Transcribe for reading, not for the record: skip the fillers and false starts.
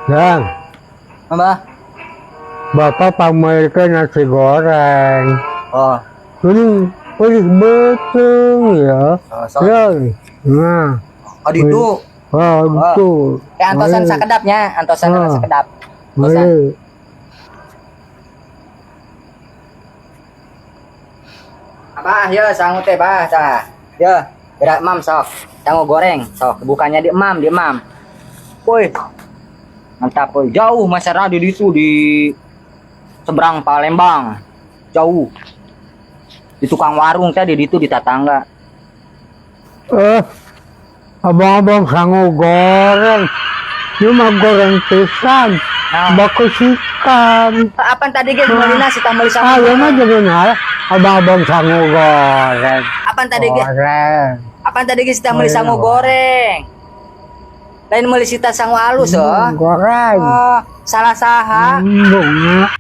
Yang, Apa? Bapak pamerkeun nasi goreng. Oh, Ini wih betul ya. oh sok. Ya. Nah, Oh, di itu. oh betul. Eh, antosan sakedapnya, antosan Ah. sakedap. Antosan. Mari. Abah, ya sangu teh, bah, tah. Ya, gerak emam sok. Sangu goreng, sok. Bukannya di emam, di emam. Woi. Mantap, woi. Jauh Mas di itu di seberang Palembang. Jauh. Di tukang warung teh di itu di tetangga. Eh, abang-abang sangu goreng. Ini mah goreng pisan. Nah, Bagus ikan. Apaan tadi ge meulina si meuli sangu? Ah, ya mah jadi nah, abang-abang sangu goreng. Apaan tadi ge? Goreng. Apaan tadi ge sita meuli sangu goreng? Lain meuli sita sangu halus, oh. Goreng. Oh, salah saha. Bunga.